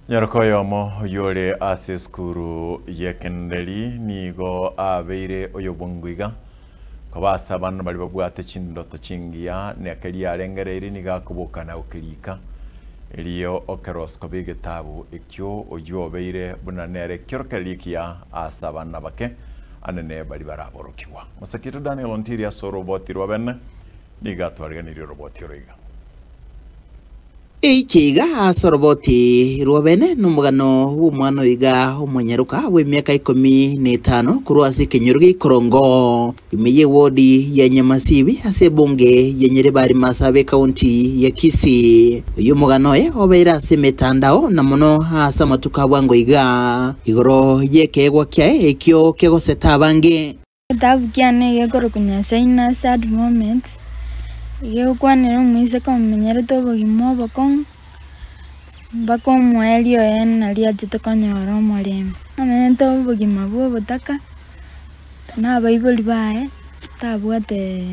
Nyaroka oyomo oyio ore ase esukuru y'ekeneneri nigo abeire oyobwango iga, koba ase abana baria babwate chindoto chingiya, na keria arengereiri nigo akoboka na gokerika, erio okerosi koba egetabu ekio oyio obeire buna nere ekiorokererio ekiya ase abana abake anene baria baraborokigwa. Mosakito Daniel Ontiri ase oroboti rwa bene nigo atwariganirie oroboti oro iga. Eike iga ase oroboti rw'obene nomogano bw'omwana oyo iga omonyaroka bw'emiaka ikomi na etano korwa ase ekenyoro gia Ikorongo, ime y'ewodi ya Nyamasibi ase ebunge ya Nyerebari Masaaba ekaunti ya Kisii. Oyio omogano oye obeire ase emetandao na mono ase amatuko a bwango iga, igoro y'ekeegwa kiaye ekio kegoseta abange. Egetabu kiane egekorokwa Nyasae in a Sad Moment, egegokwanera omoiseke omenyerete obogima obokong'u, mpaka omoerio oye nario achete konyora omorembe. Amenyete obogima bwa obotaka, na abaibori baye, tabwate.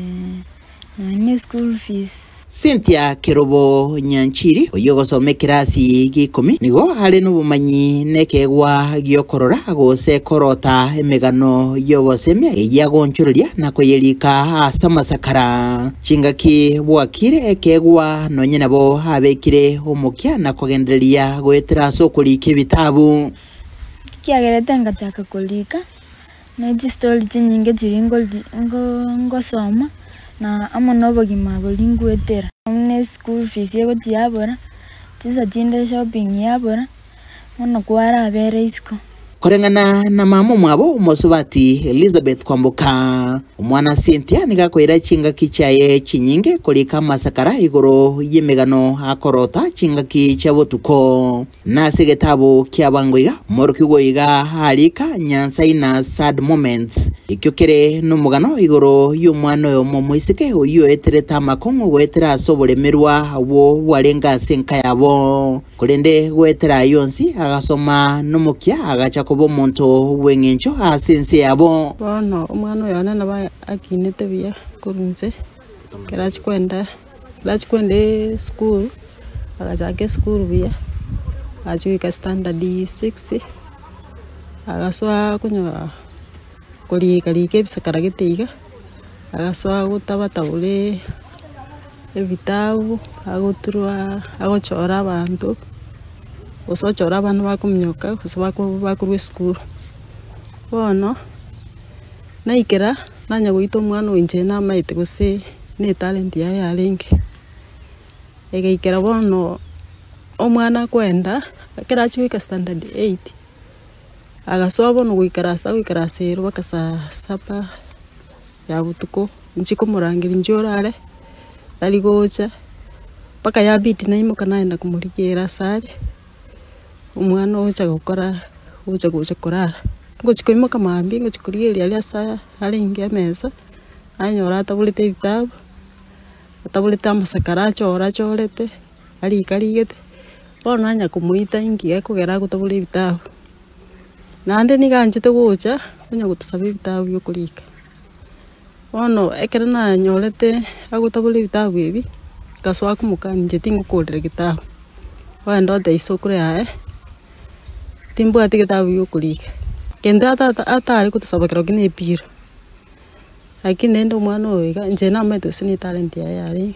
Nonya ne school fees. Cynthia Kerubo Nyanchiri, oyio ogosoma ekerasi gia ikomi, nigo are nobomanyi na ekeegwa gi'okorora gose korota emegano y'obosemia eyio agoonchoreria na koyerika ase amasakara. Chingaki bwakire ekeegwa nonye nabo abekire omokia na kogendereria goetera ase okorika ebitabu. Ekiagerete ngachaka korika. Ne chistori chinyinge chiria ngosoma, na amo na obogima boria ngoetera. Buna eschool fees egochia yabora, chinsa chinde eshopping yabora, bono kwarabera isiko. Koreng'ana na mama omwabo omosubati Elizabeth Kwamboka, omwana Cynthia nigo akoira chingaki chiaye chinyinge korika amasakara igoro y'emegano akorota chingaki chia botuko. Na ase egetabu ki'abango iga, omworokigwa oyo iga arika Nyansaina Sad Moments, ekio kere nomogano igoro y'omwana oyomo omoiseke oyio oeterete amakong'u goetera ase oboremerwa obwo bwarenge ase enka yabo. Korende goetera ayio onsi agasoma nomokia agacha koba omonto bw'eng'encho ase ense yabo. Bono omwana oyo one nabo akinete buya korwa inse, ekero achia kwenda. Nachia kwenda esukuru, agachaka esukuru buya, agachia goika standard six, agasoa konyora korika rika ebisakara gete iga, agasoa gotabatabora ebitabu, agoturwa agochora abanto, gose ochora abana bakominyoka gose bako bakorwa esukuru. Bono, naikera. Nanya goita omwana oyo inche namaete gose ne etalent yaye yarenge, egaikera bono omwana akoenda, ekero achia goika standard eight, agasoa bono goikaransa agoikaransa ero mpaka saa saba ya botuko, inche komorangeria inche orare, tari gocha, mpaka yabidi naimoka naenda komorigia ere ase are. Omwana ogocha gokora ogocha gocha korara, ngochi koimoka mambia ngochi korigereria aria ase arenge emesa, nanyora ataborete ebitabu, ataborete amasakara achore achorete, arika arigete, bono nanya komoita inki gekogera agotabora ebitabu. Naende nigo aanchete gocha, onya gotosaba ebitabu bia okorika. Bono ekero nanyorete agotabora ebitabu ebi, nkasoa komokania inche tingokorera getabu, ogende otebie isokoro yaye, timbwati getabu giokorika. Gento atata atare gotosaba kerokio na epira, lakini rende omwana oyo iga, inche namanyete gose na etalent yaye yarenge.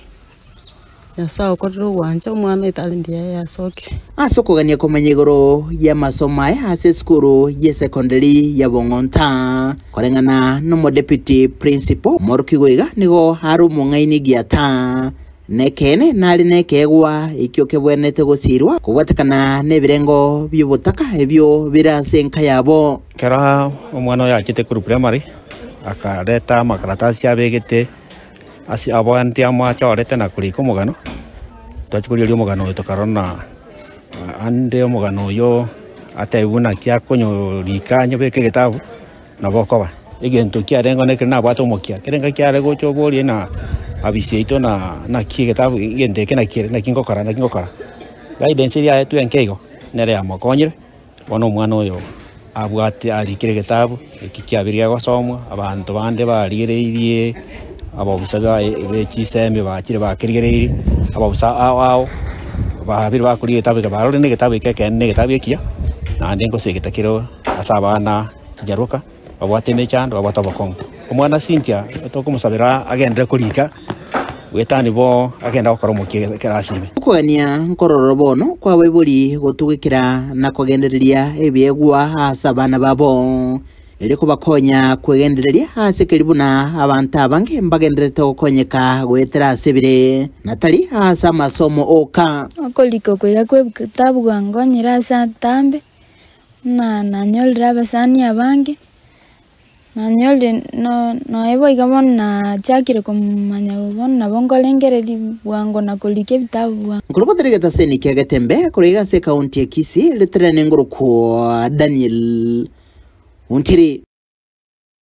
Nyasae okorire ogwancha omwana etalent yaye yasokire. Ase okogania komanya igoro y'amasomo aya ase esukuru y'esekondari ya Bong'onta, koreng'ana n'omodeputy principal omorokigwa iga nigo are omong'aini giata, nekeene nare nekeegwa ekio kebwenerete gosiirwa kobwatekana nebirengo bi'obotaka ebio bire ase enka yabo. Ekero omwana oyo achete korwa primary, akareta amakaratasi abegete. Ase abanto amo achorete na korika omogano, twachia korigereria omogano oyo tokarora ng'a ande omogano oyo atebiwe naki akonyorika anyobeke egetabu, nabo okoba. Egento kiarenge ekero nabwate omokia, kera engaki are gocha oborie ng'a abisi yaito na naki egetabu egento eke naki kere, naki ngokora naki ngokora. Guidance eria yaetwe enke igo, nere yamokonyire. Bono omwana oyo abwate arikire egetabu eki kiabeire gegosomwa, abanto bande barigereirie abaofisa baye be chisemi bachire bakerigereirie, abaofisa ao ao. Babire bakoria egetabu eke barorire na egetabu eke ekeene na egetabu ekiya, naende ngosegeta kere ase abana chinyaroka, babwate emechando, babwate obokong'u. Omwana Cynthia, tokomosabera agenderere korika, goetania bo agenda gokora omokia ekerasi ime. Okogania nkororo bono kw'abaibori gotugekera na kogendereria ebiegwa ase abana babo, erio kobakonya kwegendereria ase keria buna abanto abange mbagendererete gokonyeka goetera ase ebire, na tari ase amasomo oka. Okorika oko iga kw'ebitabu gwangonyire ase atambe, buna nanyorire abasani abange. Nanyorire no- nonya boigo bono nachakire komanya bono nabo nkorengereria bwango na korika ebitabu bwango. Nkorobotera egetaseni kia Getembe korwa iga ase ekaunti ya Kisii, riterere nengoro kwa Daniel Ontiri.